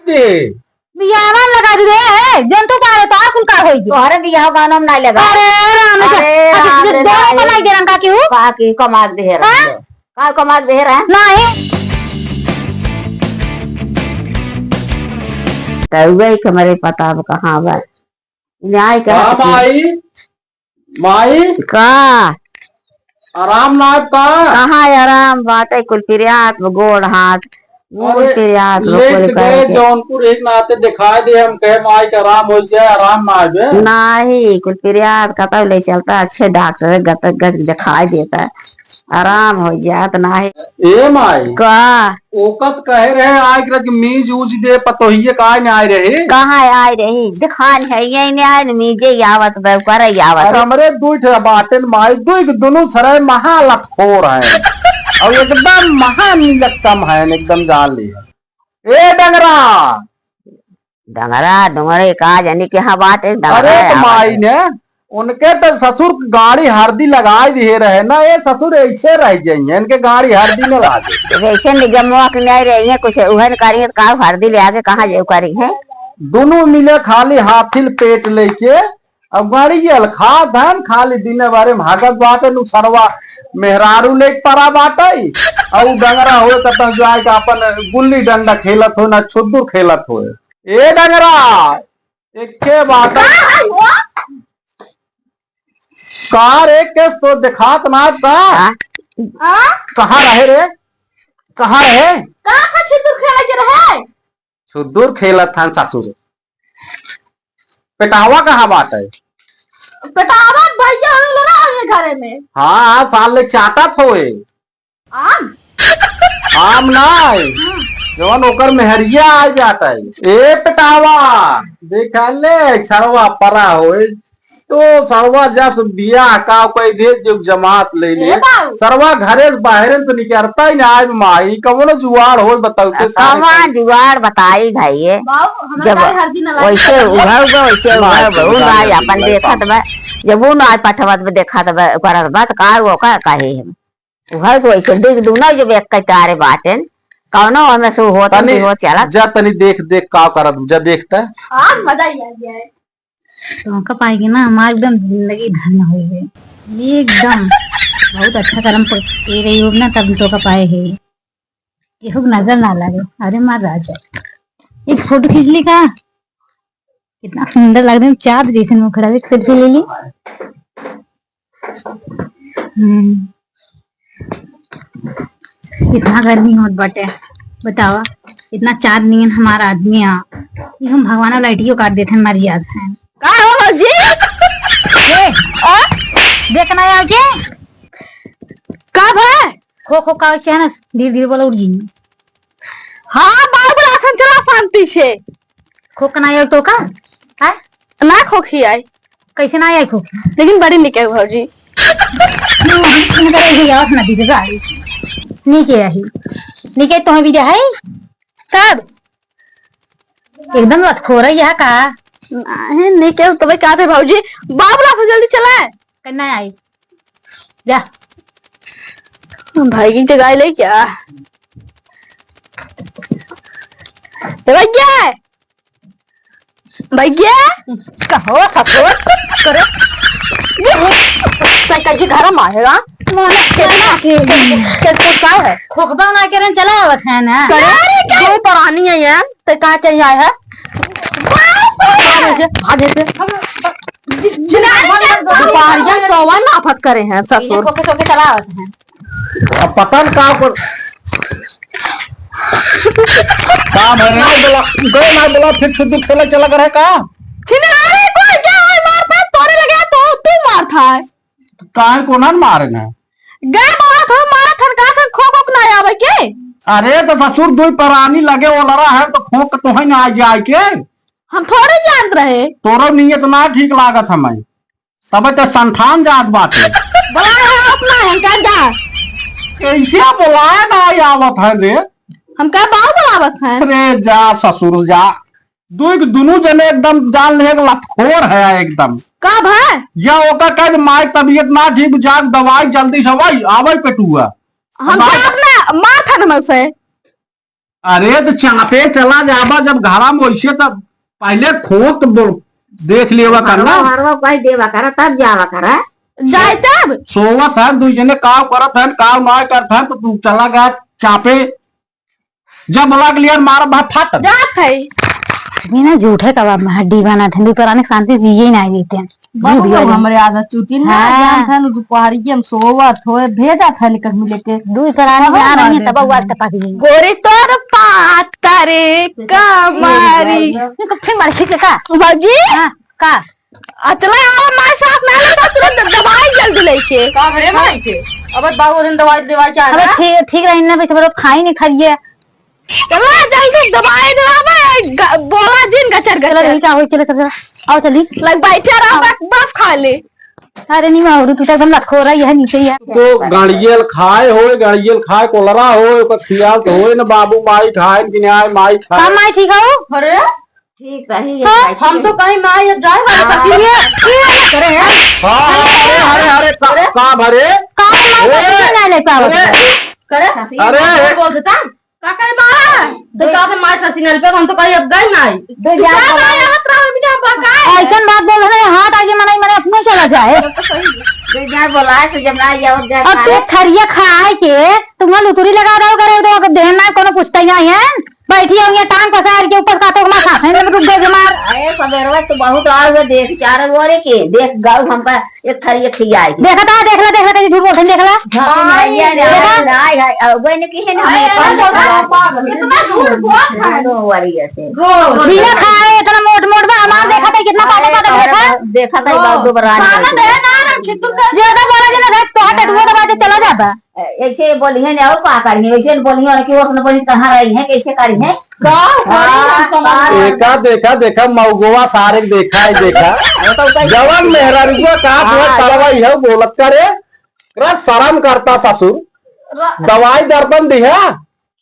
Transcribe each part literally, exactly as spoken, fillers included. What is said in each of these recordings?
दे। बियाह में लगा दे है, जौन तू कह रहे, तोहार कुल का होई गयो? तोहरे बियाह गाना में नहीं लगा। अरे राम रे, अरे अच्छा, राम रे, दोनों राम। कमाई दे रंगा क्यों? का की कमा दे है हाँ? रंगा? का कमा दे है रंगा? नहीं। तउबे के हमरे पता अब कहाँ बा? न्याय का का हक में। माई? माई? का? आराम ना का? कहाँ आराम बाटे? कुल पिरियात बा, गोड़ हाथ, मुँह अरे, पिरियात बा, लेट कुल गए करके। जौनपुर एक नाते दिखाई दे, हम कहे माई के आराम हो जाए, आराम ना आवे। नाही, कुल पिरियात कतौ ले चलता, अच्छे डॉक्टर गत, गत दिखाई देता, आराम हो जात नाही। ए माई। का? ओकत कहे रहे आए के रहे कि मीज उज दे, पतोहिए का आए नहीं आए रहे? कहाँ आए रही? दिखान है, ये नहीं आए, मीजे ही आवत बा, करे ही आवत। अरे हमरे दुई ठे बाटेन माई, दुई के दुनू सराय महालतखोर हैं। और एकदम महानीलकम हैं, एकदम जान ली। ए डंगरा, डंगरा, डुंगरे का जानी के हाँ बात है, डंगरा अरे तो आवत माई है। ने, उनके तो ससुर गाड़ी हरदी लगाई दिए रहे ना, ये ससुर ऐसे रह जाइए, इनके गाड़ी हरदी न लागे। वैसे निगमवा के नहीं रही है, कुछ उहन करी है, का हरदी ले आके कहाँ जे करी है? दोनों मिले खाली हाथिल पेट लेके, अब गाड़ी ये अलखा धन खाली दिने बारे में भागत बाटे, नु सरवा मेहरारू लेके परा बाटे, और डंगरा हो तब जाए के अपन गुल्ली डंडा खेलत हो ना छुद्दुर खेलत हो। ए डंगरा, एके बात का है वो? कार एक केस तो देखात ना था। हाँ? हाँ? कहाँ रहे रे? कहाँ रहे? कहाँ का छिद्दुर खेला के रहे? छिद्दुर खेलत हन ससुर। पेटावा कहाँ बाटे? पेटावा भैया हम लोग ना आवे घरे में। हाँ, हाँ, साल ले चाटत होए। आम? आम ना आए। हम्म। जवन ओकर मेहरिया आ जाता है। ए पेटावा, देख ले, सरवा परा होए। तो सरवा जब बियाह का कोई दे, जब जमात ले ले। ए बाबू। सरवा घरे से बाहर तो निकलता ही ना, आज माई, कवनो जुआड़ होए बताओ तो सारे कहाँ सारे। जुआड़ बताई भाई ये? बाबू, हमरा जब काहे हरदी ना लागे? वैसे उघाऊ बा, वैसे ना, उघाऊ बा, तो उन उघाऊ भाई बा, अपन उघाऊ देखत सामने। बा। जब वो ना पठवत बा, देखत बा, करत बा, तो का वो का कहे हम? उहर को ऐसे देख दू ना, जब एक कटारे बाटेन, कौनो हमें सो होत तनी भी हो चलत। जा तनी देख, देख का करत, जा देख त। आज मजा ही आ गया है। तोहका पाए के ना हमार एकदम जिंदगी धन्य हो गई एकदम। बहुत अच्छा करम प-, के रही हो ना, तब तोहका पाए है। केहू के नजर ना लागे। अरे मार राजा, एक फोटो खींच ली का? कितना सुंदर लग रहे हैं, चाँद जैसे मुखड़ा भी खुद भी ले ली। हम्म। कितना गर्मी होत बाटे, बतावा। इतना चाँद नियन हमारा आदमी आ, ये हम भगवान लाइटियो काट देते हैं, मर जाते हैं। का हो भौजी? ए, आ? देखना है आके? का भा? खो खो का क्या ना, धीरे धीरे बोला, उठ जी। हाँ, बाबू आसन चला शांति से। खोक ना आयल तो का? हाँ? ना खोखी आई। कैसे ना आई खोखी? लेकिन बड़ी निके भौजी। इनकर ऐसे याद ना दीजिएगा। नीके आई। नीके तो भी है। तब? एकदम लतखोर है यह का? नहीं, नीके तो भाई का थे भौजी। बाबू आसन जल्दी चला। करना आई। जा। भाई की जगह ले क्या? ए भैया! भैया! कहो ससुर? करे? ये तै कैसे घर में आएगा? माने कितना? के, के, के, के, का है? खोखबा ना करन चला आवत है ना? करे? अरे, क्या? दो परानी है यार, तै का चाहिए है? भागे से, भागे से। हम, जिनारे क्या? दुपहरिया सोवा नाफत करे हैं ससुर। खोखे, खोखे चला आवत हैं। अब पता न का पर काम है रे, बोला, गए ना बोला, फिर छुट्टी खेला चला करे का? छिनारे को क्या है, मार पास तोरे लगे तो तू मार था। काहे को ना मारे ना? गए बोला था, मारा थन का थन खोक ओक ना आवे के? अरे तो ससुर दुई परानी लगे ओलरा है तो खोक तो है ना आ जाए के? हम थोड़े जानत रहे। तोरो नियत ना ठीक लागत हमें। तबे तो संठान जात बाटे। बोला है अपना है, का जा? कैसे बोलाए ना आवत है रे? हम का बाऊ बोलावत है? अरे जा ससुर जा। दुई, दुनू जने एकदम जान ले एक लतखोर है एकदम। का भाई? या ओका कह दे, "माई तबीयत ना ठीक, जाग दवाई जल्दी से आवई, आवई पेटुआ।" हम अब का अपना मार था न उसे। अरे तो चापे चला जाबा जब घरा में, वैसे तब पहले खोत बो-, देख लेवा करना। हरवा, हरवा कह देवा करा, तब जावा करा। जाए तब? सोवत है, दुई जने काव करत है, काव ना करत है, तो तू चला गया चापे। जब बोला के लिया मार भात फाट। जात है। बिना झूठे का बाप में हड्डी बना थे, दुपहराने के शांति से जिए ही ना जीते हैं। जीव भी हो जाए। हमरे आदत चूती ना, हाँ। जानत है, दुपहरी के हम सोवत होए, भेजत है निकल मिले के। दुपहराने में आ रही है, तब आवाज टपक जाएंगे। गोरी तोर पात करे कमारी। ये तो फिर मार खींच के का? बाबूजी? हाँ, का? अचला आवा माई साथ ना लेता, तुरंत दवाई जल्दी लेके। का भरे माई के? अब बाबू दिन दवाई, दवाई क्या अबे ना? ठीक, ठीक रही ना, वैसे बरो खाई नहीं खा लिए। चला जल्दी दवाई देवा बे, ग-, बोला जिन गचर चलो, गचर। यही का होई, चलो, चलो, चलो। आओ, चली। लग बैठे रहो, आओ। बस, बस खा ले। अरे नहीं, मारू, तू तो एकदम लखोरा, यह नीचे ही है। तो गड़ियल खाए होए, गड़ियल खाए, कोलरा होए, ओकर खियाल तो होए न, बाबू माई खाए, कि न्याय माई खाए। का माई ठीक हो? अरे? ठीक रही, हाँ, ये हम तो कहीं ना, ये जाए वाला हाँ। पति ये, ये करे है। हाँ, हाँ, अरे, अरे, अरे, का, अरे। का भरे? का माई ए, पति ये ना ले पावत अरे। है। करे? अरे। बोल देता। का करे बाबा? तो का फिर मार ससिनल पे हम तो कहीं अब गए ना आई। दे तू जा क्या बाबा। ना आवत रहो बिना बकाए? ऐसन बात बोल रहे हैं, हाथ आगे मनाई मने अपने चला जाए। जब तो कहीं दे जा बोला से जब ना जाओ जा अब तू खरिया खाए के, तुम लुतुरी लगा रहो करे, तो देह ना कोनो पूछता ही नहीं है। बैठी हो यहाँ टांग पसार के ऊपर का तो माथा है, रुक गए बीमार। अरे सबेरवा तो बहुत आए हुए देख चार गोरे के, देख गऊ हमका एक थरिया खियाए के। देखा था, देख ला, देख ला, कहीं झूठ बोलते हैं, देख ला। हाँ, भैया ने देखा? आज आए है, अब वही ने किहे ने हमें आए, पानी आए, खिला आए, दे। आए, इतना झूठ बोलत है। दोनों वाली ऐसे। रोज। बिना खाए इतना मोट मोट बा, हमार देखा था कितना पातल पातल देखा? देखा था, बाबू दोबारा खाना नहीं दे ना, हम छितुर कर जो तो बोला जे ना, तो हटे, वो दबा दे, चला जाबा। ऐसे बोलिहैं, और का करिहैं? ऐसे बोलिहैं कि वो अपने बहिन कहाँ रही है, कैसे करिहैं? का करी हम हाँ, समझ हाँ। में? देखा, देखा, देखा, मऊगवा सारे के देखा है, देखा। अरे तो उनका जवन मेहरारुआ का तो हाँ, सलवा जवन इहे बोलत करे, एकरा शरम करता ससुर। र- दवाई दर्पण दिहा,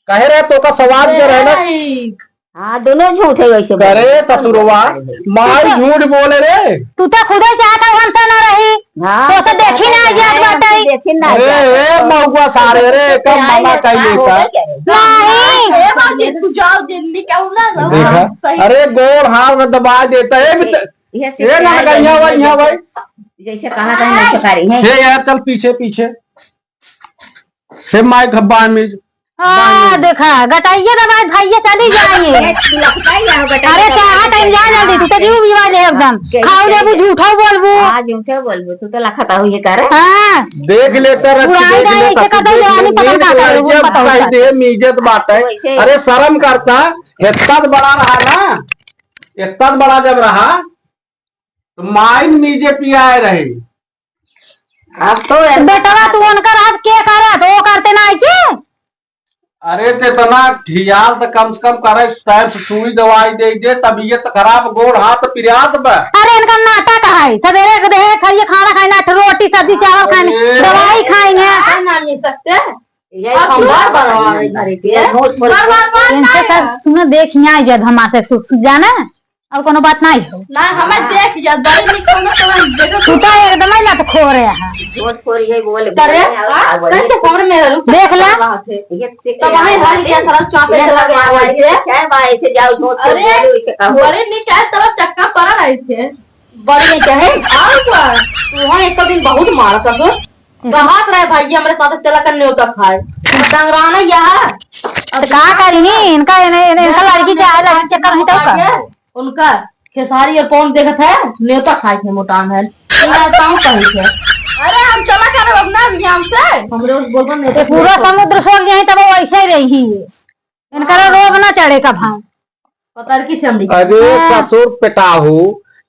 कहे रहे तो का सवाद के रहना। नहीं। हाँ, दोनों झूठ है वैसे करे बोले। ससुरवा, माई झूठ बोले रे। तू तो खुदे चाहता हमसे ना रही। हाँ, तो उसे देखी ना जात बाटे। देखी ना अरे, जात ए, बाटे। महुआ सारे रे, कब मना कई लेता। नहीं। ए बाबूजी, तू जाओ, जिंदगी क्या हो ना, रहो। देखा? सही। अरे, गोड़ हाथ में दबा देता है, ए, ये से ए, ना, क्या यहाँ भाई, है? यहाँ भाई। जैसे कहा था, वैसे करी है। हे यार, चल पीछे, पीछे। हे माइक हब्बा में। हाँ, देखा, गटाइए दबाए भैया चली जाएंगे। ये लगता ही है, गटाइए अरे, दबाए चाहत है, जा जल्दी, तू तो जीव भी वाले है एकदम। हाँ, खाओ लेबू, झूठा बोलबू। हाँ, झूठा बोलबू, तू तो लखत हो ये कर। हाँ। देख लेता रख, उड़ाई देख जाए, लेता इसे तू, कर दो, देख जवानी ले, पकड़ नींद का लग करे, गया, कौन पता बताई होता? दे, हम इज्जत बात है। हाँ, वैसे। अरे, शर्म करता, इतना तो बड़ा रहा ना, इतना तो बड़ा जब रहा, तो माइन मीजे पियाए रहे। अब तो तो बेटवा, तू उनकर हाथ के करत, वो करते ना है के? अरे, तो इतना ख्याल तो कम से कम करे, टाइम से सुई दवाई दे दे, तबीयत खराब, गोड़ हाथ पिरात बा। अरे, इनका नाटक है, सवेरे के देहे खइए, खाना खाए ना, रोटी, सब्जी, चावल खाए, अरे। दवाई खाए हैं। खाए ना मिल सकते। ये अब हम तू बार बार आवे घरे के। ये झूठ बोल बार बार बार इनसे ना सब आया। सुनो, देख, यहाँ जद हमारे से सुख जाना, अब कोनो बात नहीं हो। ना, हमें देख जा, बड़ी निक कोनो तो हम देखो। तू तो एकदम ही लत खो रहे हैं। झूठ बोल ये बोल करे, बोल, हाँ? बोल। कहीं तो कमरे में रहलू, देख ला। बात है। ये से तो वहीं क्या भाई बात क्या है? खराब चापे ये चला गया हमारे वैसे। क्या बात ऐसे जाओ, झूठ बोल अरे, बोलो, इसे कहो। बड़ी निक है, तब चक्का पड़ा रहे थे। बड़ी निक है, आओ तो। तू वहाँ एक दिन बहुत मारा था तो। कहाँ रहे भाई, हमरे साथ चला कर न्योता खाए। डंगराना यहाँ। तो का करी नी, इनका, इन्हें, इन्हें, इनका लड़की चाहे, लड़की चक्कर नहीं तो का? उनका खेसारी और कौन देखत है, न्योता खाए थे मोटान है। इनका ताऊ कही थे। अरे हम चला कर अब ना भी हमसे। हमरे उस बोलबो नहीं ये पूरा समुद्र सोल जाए तब वैसे ही रही। इनका रोग ना चढ़े का भाव। पतरकी चमड़ी। अरे हाँ। ससुर पेटाहू,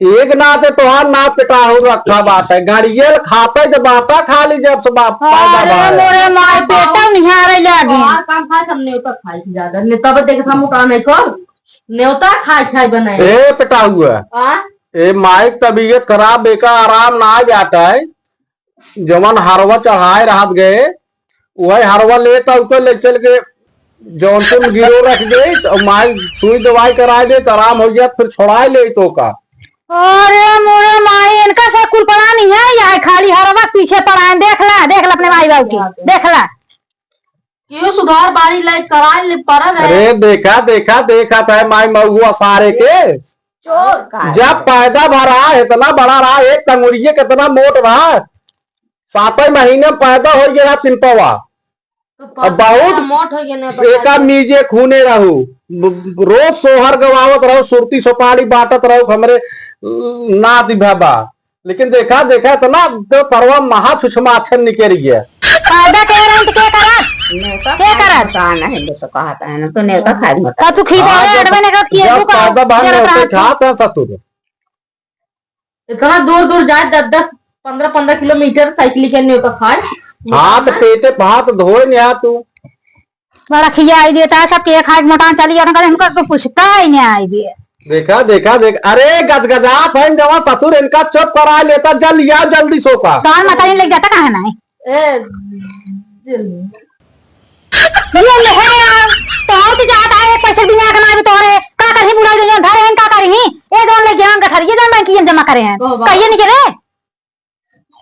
एक नाते तोहार ना पेटाहू रखा बात है। गड़ियल खाते जब बाता खा ली जब से बाप पैदा अरे भा है। मोरे माय पेटा निहारे लागे। और काम खाए सब न्योता खाए ज्यादा। ने तब देख हम उठा नहीं को। न्योता खाए खाए बनाए। ए पेटाहुआ। हाँ? ए माई तबीयत खराब, बेका आराम ना जाता है। जवन हरवा चढ़ाए रहत गए, वही हरवा लेत आउत ले चल के जौनपुर में गिरो रख देत, और माई सुई दवाई कराए देत, आराम हो जात, फिर छोड़ाए लेत ओका। अरे मोरे माई, इनका से कुल पड़ा नहीं है, यह खाली हरवा पीछे पड़ा है। देख ला, देख ला अपने माई बाबू की, देख ला। केहू सुधार बारी लायक कराए ले परल है। अरे देखा, देखा, देखा त है माई महुआ सारे के। चोर का जब है? पैदा भा रहा, इतना बड़ा रहा, एक टंगुरिये कितना मोट रहा, सातों महीने में पैदा हो गया पिंपवा। तो अब बहुत मोट हो गया ना, एका मीजे खूने रहू, ब-, रोज सोहर गवावत रहू, सुरती सुपारी बांटत रहू, हमरे नाती भा बा। लेकिन देखा, देखा, इतना तो तरवा महा सुषमा अक्षर निकल गया। पैदा के रंट के करत? नेवता के खाए करत? पता नहीं, ले तो कहत है ना, तो नेवता खाए मत। तो तू खींचा हाँ, है, जब, अडवे ने करत किए जब तू का? पैदा भाग जरा नेवते रात खात है ससुर। इतना दूर दूर जाए, दस दस, पन्द्रह पन्द्रह किलोमीटर साइकिल के नेवता खाए। हाँ, तो पेटे हाथ धोए नहीं आ तू। बड़ा खिया आई देता है, सब के खाए के मोटान चली जाता, कभी हमका कुछ पूछता ही नहीं आई दिए। देखा, देखा, देख, अरे गजगजात है जवान ससुर, इनका चुप करा लेता, जल लिया जल्दी सोका। दान मतारी लेके जाता कहाँ ना है? ए, जल। ये ले है यार, तो और की जाता है, एक पैसे दुनिया का ना भी तोड़े, का करही बुढ़ाई दुनिया धरे हैं, का करही? ये जवान ले गया गठरिए जन बैंक की जमा करे हैं, ओ बाबा। कहिए नहीं के रे?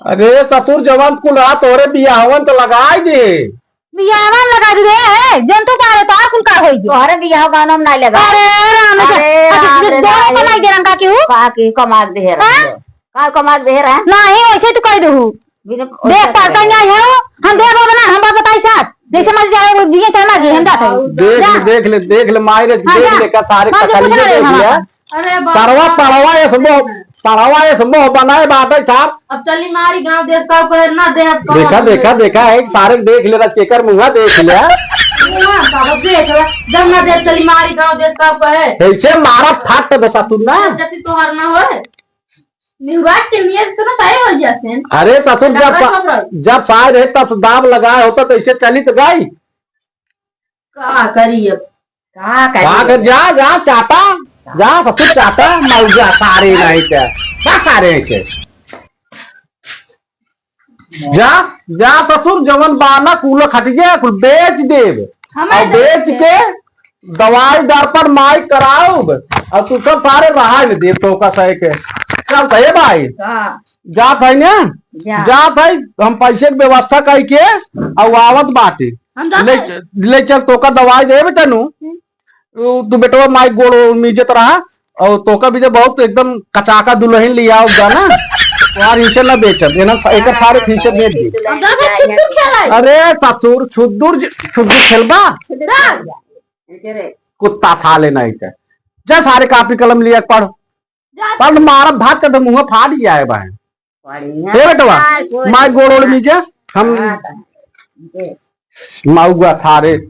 अरे ससुर जवन कुल रहा तोहरे बियाहवन तो लगाई दे। बियाहवन लगा दे रे, है, जन तो का रे, तोहार कुल का होई गयो? तोहरे बियाह गाना में ना लगा। अरे राम से, अरे अच्छा, राम रे, दोनों राम। कमाई दे रंगा क्यों? का की कमा दे रहा हाँ? है? का कमा दे रहा है? नहीं, वैसे तू कह दू। बिना देख वैसे पड़ता कहे। नहीं है, हम दे बाबा ना, हम बात बताई साथ। जैसे मर्जी जाए, वो दिए चाहे ना दिए, हम जाते हैं। देख ले, जा। देख ले, देख ले, मायरे, हाँ, देख जा। ले, का सारे मार के कतल कुछ ना दे दे दिया। हमारा। अरे बाप सरवा रे। पढ़वा ये समूह, पढ़वा ये समूह बनाए बाटे सार। अब चली मारी गाँव देश का कहे ना दे, अब कौन देखा, हमें देखा, देखा, एक सारे देख ले, रज केकर मुँहा देख ले। मुँहा का अब देख ले, जब ना दे चली मारी गाँव देश का कहे। ऐसे मारा फाट दे ससुर ना। जति तोहर ना होए। निहुराज के नियत तो ना तय हो जाते हैं। अरे ससुर जब डबरा पा-, सब रहो। जब साय रहे तब दाब लगाए होता तो ऐसे चली तो गई। का करी अब? का करी का कर, अब? जा, जा, चाटा, जा, ससुर चाटा, मौजा सारे नहीं के, बस सारे ऐसे। जा, जा, ससुर, जवन बाना कुल खटिया, कुल बेच देब। हमारे और बेच देख के दवाई दर्पण माई कराउब, और तू सब सारे रहा ले देब तो का सही के। चल, सही भाई। हाँ। जात है ना? जा। जात है, हम पैसे के व्यवस्था कई के, और आवत बाटे। हम जाते ले, हैं। ले चल, तोका दवाई देबे तनु। हम्म। उ, तू बेटवा माई गोड़ मीजत रहा, और तोका भी जब बहुत एकदम कचाका दुल्हन लियाओ जाना, यार इसे ना बेचब, ये ना, एक सारे पीछे बेच दी। हम जाते हैं, छुट्टी खेला है। अरे ससुर, छुद्दुर ज-, छुद्दुर खेलबा? छुद्दुर खेलबा। कुत्ता साले नहीं के। जा सारे कापी कलम लिया पढ़। जा। पढ़ मारब भात के तो मुँह फाट जाए बहन। बढ़िया। ए बेटवा, चाय, गोल माय गोड़ ओड़ चाय। मीजे, हम हाँ, दे। माउगा सारे।